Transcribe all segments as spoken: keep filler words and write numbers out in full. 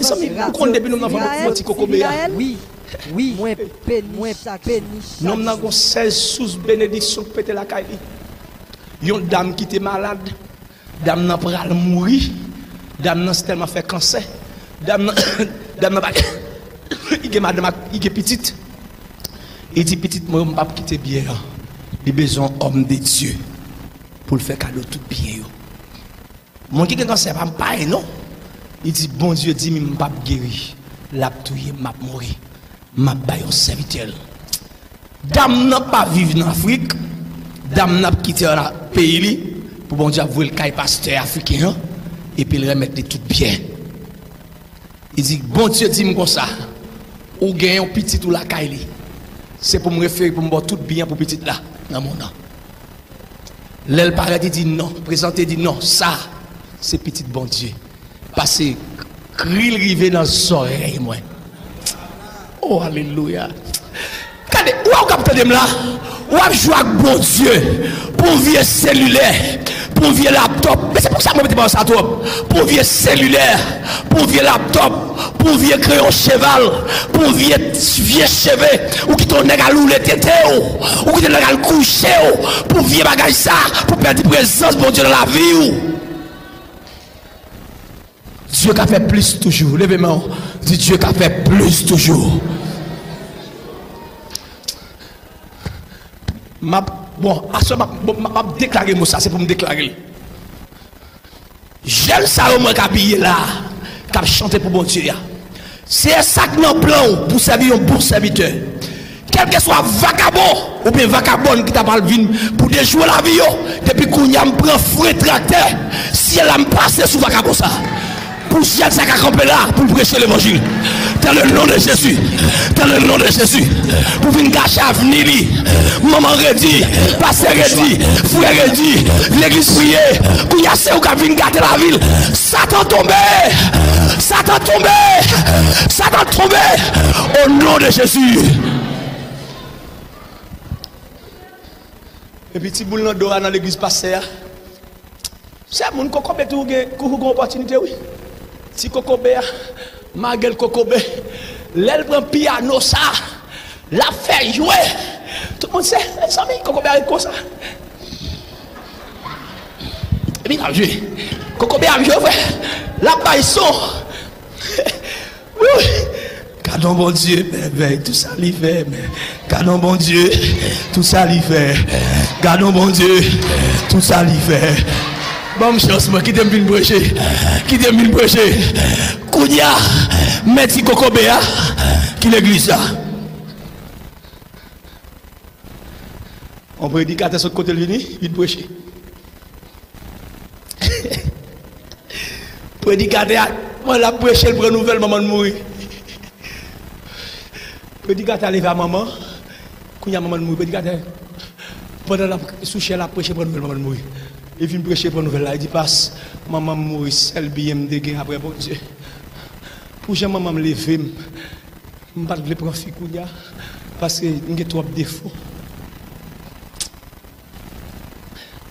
Mezanmi, ou konn depi nou nan manti kokobe a. Wi, wi. Mwen beni chak jou. Nonm nan gon sèz sous benediksyon k pete lakay li. Yon dam ki te malad, dam nan pral mouri, dam nan tèlman fè kansè, dam nan, dam nan pa, li gen madanm ak, li gen pitit. Li di, pitit mwen yo, m p ap kite byen an. Li bezwen yon homme de Dieu pou l fè kado tout byen yo. Moun ki gen kansè pa m pa non. Li di, Bondye di m m p ap geri, l ap touye m, m ap mouri. M ap bay yon sèvitè l. Dam nan pa viv nan Afrik, dam nan ap kite peyi li pou Bondye ap voye l kay pastè afriken an, epi l remèt li tout byen. Li di, Bondye di m konsa, ou gen yon pitit ou lakay li. Se pou m refere pou m ba w tout byen pou pitit la nan mond nan. Lè l parèt, li di non, prezante, di non, sa se pitit Bondye. Pase kri l rive nan zòrèy mwen. Oh, alelouya. Gade, ou wè ou k ap tande m la, w ap jwe ak Bondye pou vye selilè, pou vye laptòp. Men se pou sa mwen mete pawòl sa twòp. Pou vye selilè, pou vye laptòp, pou vye kreyon cheval, pou vye, vye cheve. Ou kite yon nèg al woule tete w, ou kite yon nèg al kouche w, pou vye bagay sa, pou pèdi prezans Bondye nan lavi w. Dye ka fè plis toujou. Leve men w. Di, Dye ka fè plis toujou. M ap, bon, aswè m ap, bon, m ap deklare mo sa, se pou m deklare l. Jèn sa yo mwen k abiye la, k ap chante pou Bondye a. Se sa k nan plan w pou sèvi yon bon sèvitè. Kèlkeswa vakabon oubyen vakabòn ki ta pral vin pou dejwe lavi yo, depi kounye a m pran fren traktè syèl la, m pase sou vakabon sa. Pou jèn sa ka kanpe la, pou l preche levanjil. Dans le nom de Jésus. Dans le nom de Jésus. Pou vin gache avni li. Manman redi, pastè redi, frè redi, legliz priye. Kounya se ou k ap vin gate lavi l. Satan tonbe. Satan tonbe. Satan tonbe. Au nom de Jésus. Epi ti boul nan do a nan legliz pastè a. Se moun kokobe toujou gen, toujou gen opòtinite, wi. Ti kokobe a, magèl kokobe, lè l pran pyano sa, l ap fè jwe. Tout moun se, mezanmi, kokobe a ret konsa. Epi l ap jwe. Kokobe ap jwe, frè. L ap bay son. Wouy! Gadon Bondye, mèvèy, tout sa li fè, men. Gadon Bondye, tout sa li fè. Gadon Bondye, tout sa li fè. Ban m chans, mwen, kite m vin preche. Kite m vin preche. Kounya, men ti kokobe a, ki legliz la? On predikatè sot kote l vini, vin preche. Predikatè a, pandan l ap preche, l pran nouvèl manman l mouri. Predikatè a leve a manman, kounya manman l mouri. Predikatè, pandan l ap sou chè, l ap preche, pran nouvèl manman l mouri. Li fin preche, pran nouvèl la, li di, "Pas, manman m mouri, sèl byen m te gen apre Bondye. Pou jan manman m leve m, m pa t vle pran fi kounya, paske m gen twòp defo."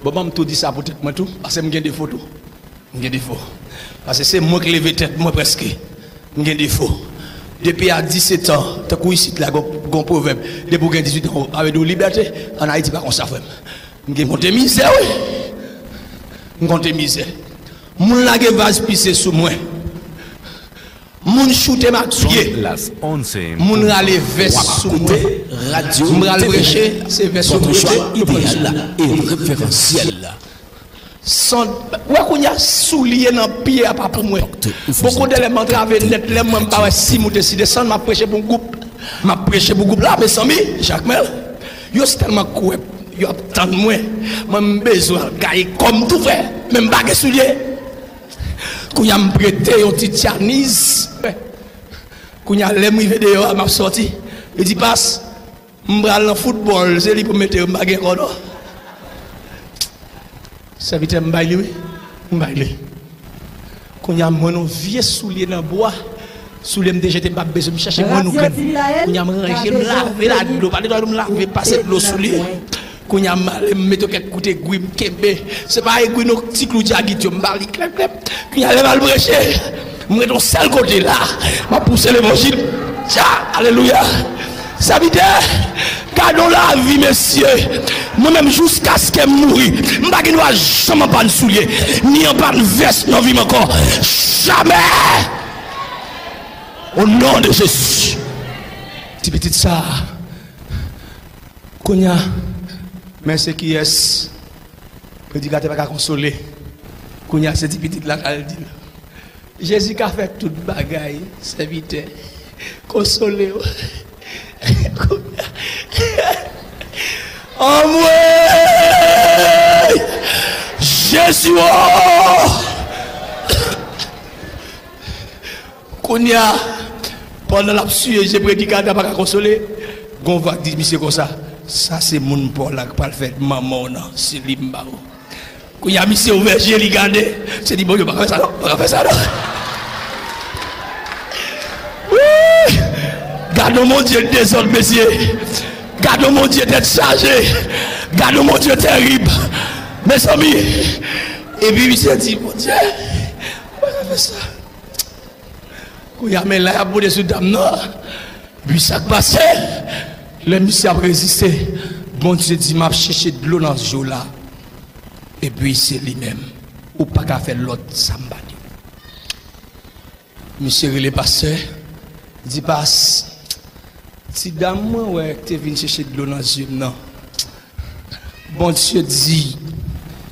Bon, ban m tou di sa pou tèt mwen tou, paske m gen defo tou. M gen defo. Paske se mwen k leve tèt mwen prèske. M gen defo. Depi a disèt an, tankou isit la, gon, gon pwovèb, depi w gen dizuit an, sa vle di w libète. Ann Ayiti pa konsa, frè m. M gen konte mizè, wi. M konte mizè. Moun lage vaz pise sou mwen. Moun choute m ak pye. Moun rale vès sou mwen. M pral preche, se vès yo m rete. Son, wè kounya, soulye nan pye a pa pou mwen. Bon, kote lè m antrave nèt, lè mwen m pa wè si moute si desann, m ap preche pou gwoup. M ap preche pou gwoup la, mezanmi, Jakmèl. Yo si tèlman kwè, yo ap tann mwen. Mwen m bezwen al gaye kò m tou, frè. Men m pa gen soulye. Kounya m prete yon ti tchaniz. Kounya lè m rive deyò a, m ap sòti. Li di, "Pas, m pral nan foutbòl, se li pou mete yo, m pa gen kò non." Sèvitè, m bay li, wi. M bay li. Kounya m wè yon vye soulye nan bwa. Soulye m te jete, m pa bezwen, m chèche, m wè nou grenn. Kounya m ranje, m lave la dlo, pa netwaye, m lave, pase dlo sou li. Kounya m ale, m mete kèk kout egwi, m kenbe. Se pa egwi non, ti klou djagit yo, m ba li klèp, klèp. Kounya lè m al preche, m ret yon sèl kote la. M ap pouse levanjil. Tcha, alelouya. Sèvitè, gade yon lavi, mesye. Mwen menm, jiskaske m mouri, m pa gen dwa janm anpàn soulye, ni anpàn vès nan vi m ankò. Jamè! Au nom de Jésus. Ti pitit sa a, kounya, men se kiyès predikatè pa ka konsole. Kounya, se ti pitit la k al di l. Jezi ka fè tout bagay, sèvitè. Konsole w. Anmwey! Jezi o! Kounya, pandan l ap siye je predikatè a pa ka konsole, gon vwa k di misye konsa, "Sa se moun pa w la k pral fè manman w nan, se li m ba ou." Kounya misye ouvè je li gade, se di, "Bondye, pa ka fè sa non, pa ka fè sa non." Wouy! Gade yon Bondye dezòd, mesye. Gade yon Bondye tèt chaje. Gade yon Bondye tèrib. Mezanmi, epi misye di, "Bondye, pa ka fè sa." Kounya, men la y ap monte sou dam nan. Epi sa k pase, lè misye ap reziste, Bondye di, "M ap chèche dlo nan je w la." Epi se li menm. Ou pa ka fè lòt sa m pa di w. Misye rele pastè, di, "Pas, ti dam mwen wè k te vin chèche dlo nan je m nan, Bondye di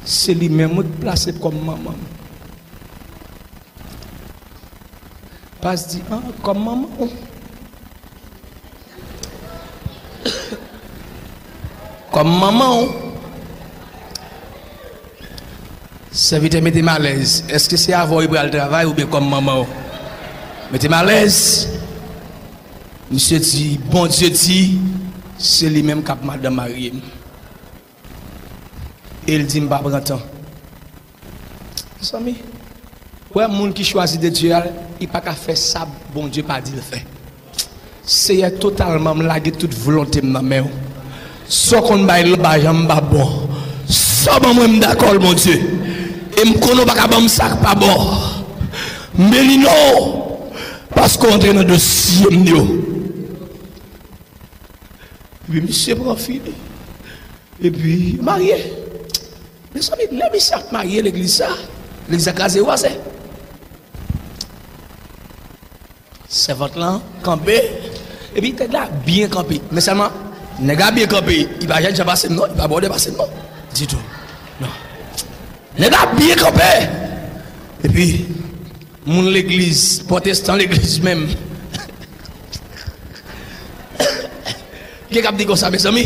se li menm wi k plase kòm manman m." Pas di, "An, kòm manman w?" Kòm manman w? Sèvitè, mete m alèz. Èske se avè w li pral travay oubyen kòm manman w? Mete m alèz. Misye di, Bondye di, se li menm k ap madanm marye m. E l di m pa pran tan. Mezanmi, wè moun ki chwazi de Dye a, li pa ka fè sa Bondye pa di l fè. Seyè, totalman, m lage tout volonte m nan men w. Sa w konn bay la, m pa janm pa bon. Sa w ban mwen, m dakò l, Bondye. E m konnen w pa ka ban m sa k pa bon. M beni non w, paske w antre nan dosye m yo. Epi misye pran fi li. Epi yo marye. Mezanmi, lè misye ap marye legliz sa, legliz la kraze, wazè. Sèvant lan kanpe, epi tèt la byen kanpe. Men sèlman, nèg la byen kanpe, li pa jènjan pase m non, li pa bòdè pase m non, ditou. Non. Nèg la byen kanpe. Epi, moun legliz, pwotestan legliz menm. Gen k ap di konsa, mezanmi,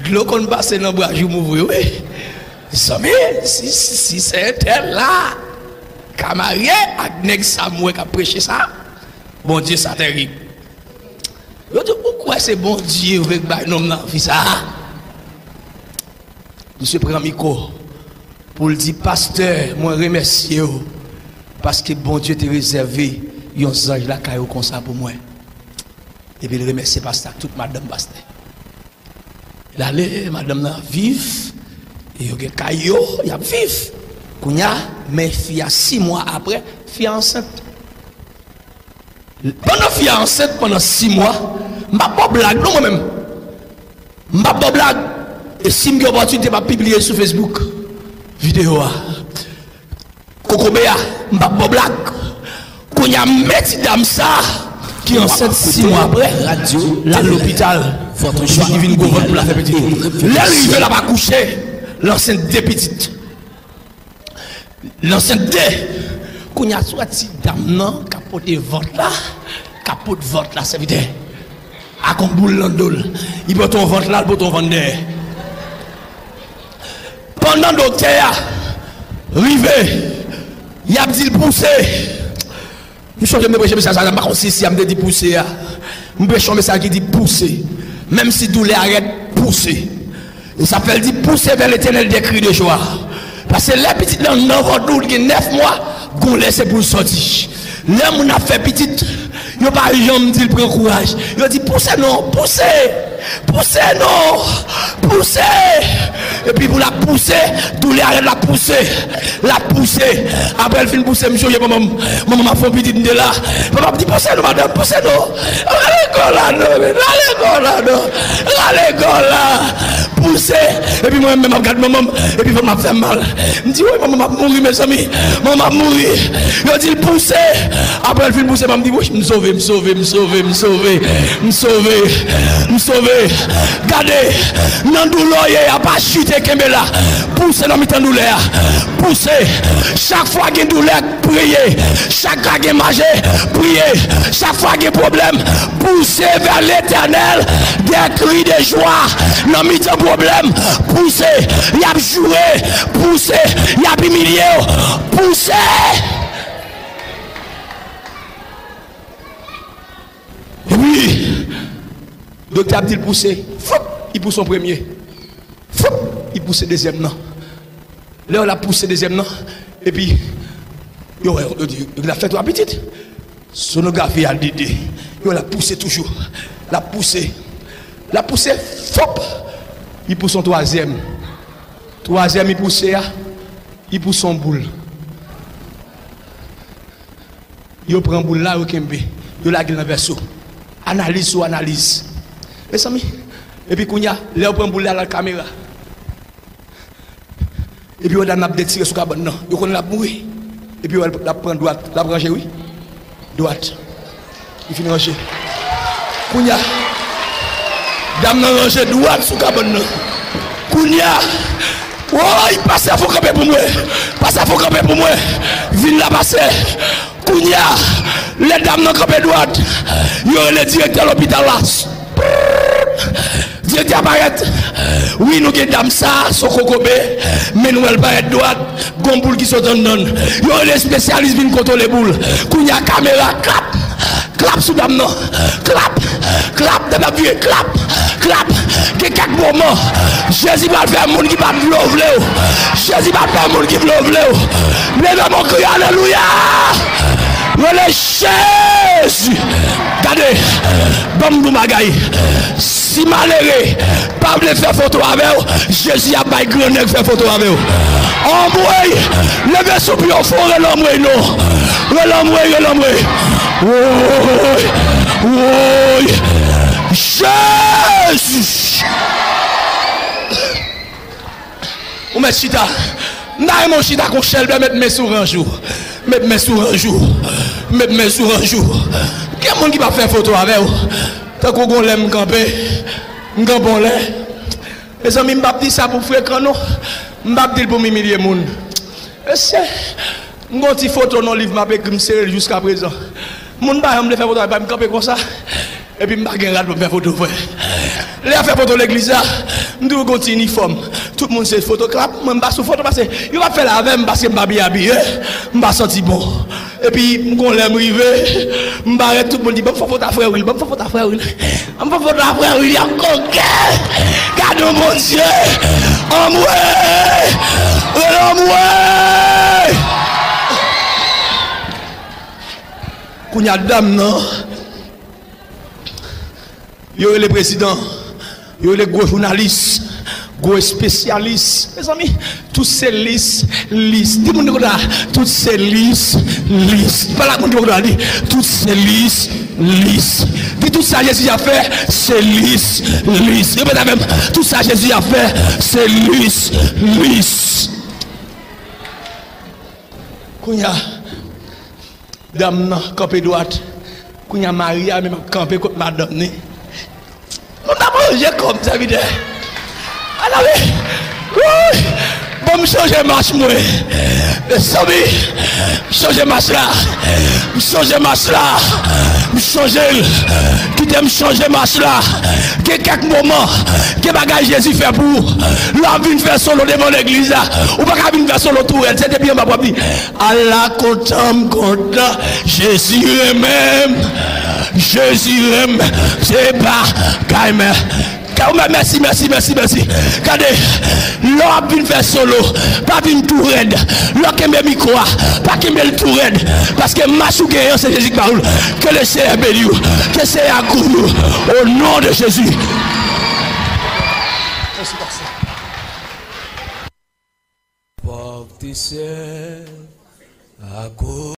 dlo konn pase nan bra jou m ouvri, wi. Mezanmi, si, si, si sè entèl la ka marye ak nèg sa m wè k ap preche sa, Bondye sa tèrib. Yo di, ou kwè se Bondye vle k bay nonm nan vi sa? Misye pran mikwo pou l di, pastè, mwen remèsye w paske Bondye te rezève yon zanj lakay ou konsa pou mwen. Epi l remèsye pastè ak tout madanm pastè. L ale, madanm nan ap viv, e yo gen kay yo, y ap viv. Kounye a, men fi a, sis mwa apre, fi a ansent. Pandan fi a ansent pandan sis mwa, m p ap ba w blag non mwen menm. M p ap ba w blag. E si m gen opòtinite, m ap pibliye l sou Facebook. Videyo a. Kokobe a, m p ap ba w blag. Kounye a, men ti dam sa ki ansent sis mwa apre, l al lopital. Li vin gwo vant pou l al fè pitit. Lè l rive, l ap akouche, l ansent de pitit. L ansent de. Kounye a, sou wè ti dam nan k ap pote vant la, k ap pote vant la, sèvitè. Ak yon boul nan do l. Li pote yon vant la, l pote yon vant dèyè. Pandan doktè a rive, y ap di l pouse. M sonje m te preche mesaj sa, m pa konn si isi a m te di pouse a. M preche yon mesaj ki di pouse. Menm si doulè a rèd, pouse. E sa fè l di, pouse vè Letènèl dè kri de jwa. Paske lè pitit lan nan vant ou, li gen nèf mwa, gon lè se pou l sòti. Lè moun ap fè pitit, yo pa janm di l pran kouraj. Yo di, pouse non, pouse. Pouse non! Pouse! Epi pou l ap pouse, doulè a rèd l ap pouse. L ap pouse. Apre l fin pouse, m sonje manman m. Manman m ap fè yon pitit, m te la. Papa m di, pouse non, madanm, pouse non. Rale kò la non, men, rale kò la non. Rale kò la. Pouse. Epi mwen menm m ap gad manman m. Epi vant m ap fè m mal. M di, woy, manman m ap mouri, mezanmi. Manman m ap mouri. Yo di l pouse. Apre l fin pouse, m di, woy, m sove, m sove, m sove, m sove. M sove. M sove. Gade, nan doulè w ye a, pa chite, kenbe la. Pouse nan mitan doulè a. Pouse. Chak fwa gen doulè, priye. Chak fwa gen maje, priye. Chak fwa gen pwoblèm, pouse vè Letènèl dè kri de jwa. Nan mitan pwoblèm, pouse. Y ap joure, pouse. Y ap imilye w, pouse. Epi, doktè ap di l pouse. Foup! Li pouse yon premye. Foup! Li pouse dezyèm nan. Lè l ap pouse dezyèm nan, epi, yo wè, yo di, yo di l ap fè twa pitit. Sonografi a di de. Yo wè l ap pouse toujou. L ap pouse. L ap pouse, foup! Li pouse yon twazyèm. Twazyèm li pouse a, li pouse yon boul. Yo pran boul la, yo kenbe. Yo lage l nan vèso. Analiz sou analiz. Mezanmi, epi kounye a, lè yo pran boul la, l al kamera. Epi yo wè dam nan ap detire sou kabann nan. Yo konnen l ap mouri. Epi yo wè l ap pran dwat. L ap ranje, wi. Dwat. Li fin ranje. Kounye a, dam nan ranje dwat sou kabann nan. Kounye a, woy, pastè, fè w kanpe pou mwen. Pastè, fè w kanpe pou mwen. Vin la, pastè. Kounye a, lè dam nan kanpe dwat, yo rele direktè lopital la. Direktè a parèt. Wi, nou gen dam sa, se yon kokobe, men nou wè l parèt dwat, gon boul ki sot anndan l. Yo rele espesyalis vin kontwole boul. Kounye a, kamera, klap, Klap sou dam nan. Klap. Klap, depi ap vire. Klap. Klap. Gen kèk moman, Jezi pral fè moun ki pa t vle w vle w. Jezi pral fè moun ki vle w vle w. Leve men w, kriye alelouya. Rele Jezi. Gade, ban m di w bagay. Si malere pa vle fè foto avè w, Jezi ap bay grannèg fè foto avè w. Anmwey, leve sou pye w fò, rele anmwey non. Rele anmwey, rele anmwey. Woy, woy, Jezi. Ou mèt chita. M ta renmen w chita kon chèlbè, met men sou ranj ou. Met men sou ranj ou. Met men sou ranj ou. Gen moun ki p ap fè foto avè w. Tankou gon lè m kanpe, m kanpe yon lè. Mezanmi, m p ap di sa pou frekan non. M p ap di l pou m imilye moun. Mesye, m gon ti foto nan liv m ap ekri, m sere l jiskaprezan. Moun pa janm vle fè foto avè m, m kanpe konsa. Epi m pa gen rad pou m fè foto, frè. Lè y ap fè foto legliz la, m toujou gon ti inifòm. Tout moun se foto klap, mwen m pa sou foto paske yo p ap fè l avè m paske m pa byen abiye, m pa santi bon. Epi m gon lè m rive, m parèt, tout moun di, "Ban m fè foto a frè Wil, ban m fè foto a frè Wil." Ban m fè foto a frè Wil, y ap koke. Gade yon Bondye. Anmwey. Anmwey. Kounye a dam nan, yo rele prezidan, yo rele gwo jounalis, gwo espesyalis. Mezanmi, tout se lis, lis. Di moun ki kote a, tout se lis, lis. Pale ak moun ki kote a, di, tout se lis, lis. Di tout sa Jezi ap fè, se lis, lis. Repete avè m, tout sa Jezi ap fè, se lis, lis. Kounye a, dam nan kanpe dwat. Kounye a, mari a menm ap kanpe kot madanm ni. Nou t ap ranje kòb, sèvitè. Ala wi. Wouy! Bon, m chanje mach mwen. Mezanmi, m chanje mach la. M chanje mach la. M chanje l. Kite m chanje mach la. Gen kèk moman, gen bagay Jezi fè pou ou. Lè w ap vin fè solo devan legliz la, ou pa ka vin fè solo tou rèd. Se depi anba w ap di, "Ala kontan m kontan, Jezi renmen m, Jezi renmen m, se bagay mè." Ka ou mè, mèsi, mèsi, mèsi, mèsi. Gade, lè w ap vin fè solo, pa vin tou rèd. Lè w kenbe mikwo a, pa kenbe l tou rèd. Paske mach ou genyen an, se Jezi ki ba ou l. Ke le Seyè beni w. Ke Seyè a kouvri w. O non de Jezi. Pòv te sèl akoz